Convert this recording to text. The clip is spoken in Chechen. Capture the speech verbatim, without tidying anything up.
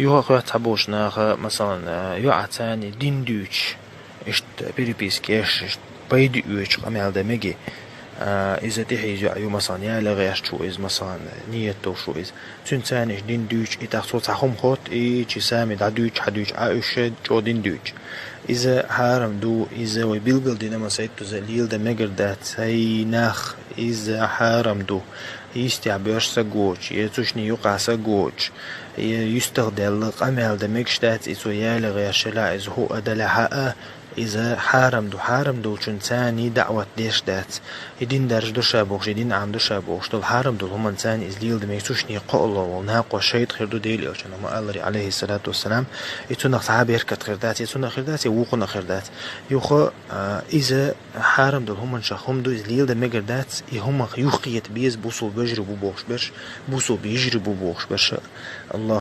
Юха а хоьтту цхьаболчу наха, масалан, а, йоӀа царна дин дуьйцуш, иштта переписка еш, иштта пайда оьцуш къамел дан мега. А, иза тӀехьа иза йоӀ ю, масалан, яла гӀерташ ву иза, масалан, ниет долуш ву иза. Цуьнан царна иштта дин дуьйцуш, и тӀаккха цо цхьа хӀума хотту, и чи сами дӀадуьйцуш, хьадуьйцуш, Ӏа уьш чӀогӀа дин дуьйцуш. Иза хьарам ду, иза вай билгалдина масайттаза леладан мегар дац, хӀай нах, иза хьарам ду. Йистехь боьрша саг воцуш, я цуьнан юкъахь саг воцуш, я юьстах даьлла къамел дан мегаш дац, и цо яла гӀерташ елахь, иза хӀуъа делахь а, иза хьарам ду, хьарам долчун царна даӀват деш дац. И дин даржадо ша бохуш, и дин Ӏамадо ша бохуш долу хьарам долу хӀуманна царна иза леладан мега, цуьнан кхоалгӀа волу накъост шайтӀа хир ду, Делан Элчано ма-аллара, Ӏалайхиссалату вассалам, и цунах цхьа а беркат хир дац, и цунах хир дац, и вукхунах хир дац. Юха, а, иза хьарам долу хӀуманашах хӀума ду, иза леладан мегар дац, и хӀуманах юххета беза бусулба вежарий бу бохуш берш, бусулба йижарий бу бохуш берш. Аллах.